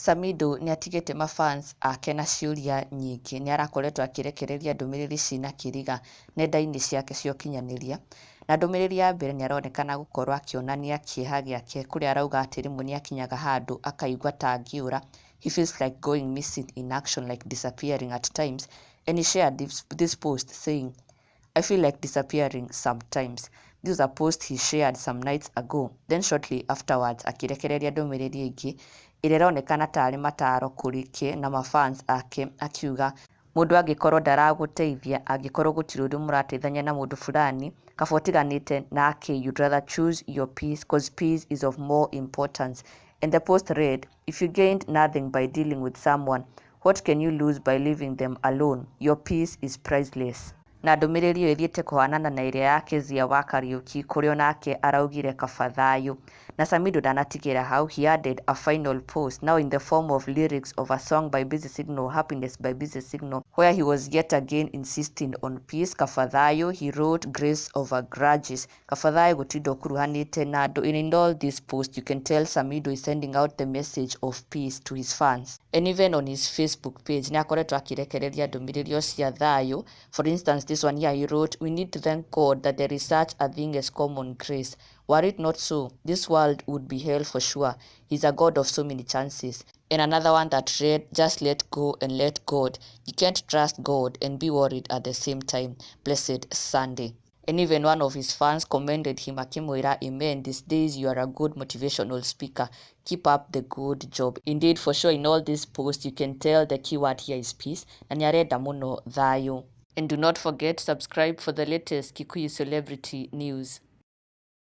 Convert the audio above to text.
Samidoh nĩ atigĩte mafans ake na ciũria nyingĩ. Nĩ arakoretwo akĩrekereria ndũmĩrĩri cina kĩriga nenda-inĩ ciake cia ũkinyanĩria. Na ndũmĩrĩri ya mbere nĩ aronekana gũkorwo akĩonania kĩeha gĩake kũrĩa arauga atĩ rĩmwe nĩ akinyaga handũ akaigua ta angĩũra. He feels like going missing in action, like disappearing at times, and he shared this post saying, "I feel like disappearing sometimes." This was a post he shared some nights ago. Then shortly afterwards akĩrekereria ndũmĩrĩri ĩngĩ ĩrĩa ĩronekana tarĩ mataro kũrĩ ke na mafans ake, akiuga mũndũ angĩkorwo ndaragũteithia, angĩkorwo gũtirĩ ũndũ mũrateithania na mũndũ fulani, kaba ũtiganĩte nake. You'd rather choose your peace, 'cause peace is of more importance. And the post read, "If you gained nothing by dealing with someone, what can you lose by leaving them alone? Your peace is priceless." Na ndũmĩrĩri ĩyo ĩthiĩte kũhanana na ĩrĩa ya Kezia wa Kariuki, kũrĩa onake araugire kaba thayũ. Na Samidoh ndanatigĩra hau. He added a final post, now in the form of lyrics of a song by Busy Signal, "Happiness" by Busy Signal, where he was yet again insisting on peace. Kaba thayũ, he wrote, "grace over grudges." Kaba thayũ gũtinda ũkuruhanĩte na andũ. And in all this post, you can tell Samidoh is sending out the message of peace to his fans. And even on his Facebook page, nĩ akoretwo akĩrekereria ndũmĩrĩri o cia thayũ. For instance, this one here, he wrote, "We need to thank God that there is such a thing as common grace. Were it not so, this world would be hell for sure. He's a God of so many chances." And another one that read, "Just let go and let God. You can't trust God and be worried at the same time. Blessed Sunday." And even one of his fans commended him, akimwira, "Amen, these days you are a good motivational speaker. Keep up the good job." Indeed, for sure, in all these posts, you can tell the keyword here is peace. Na nĩarenda mũno thayũ. And do not forget, subscribe for the latest Kikuyu celebrity news.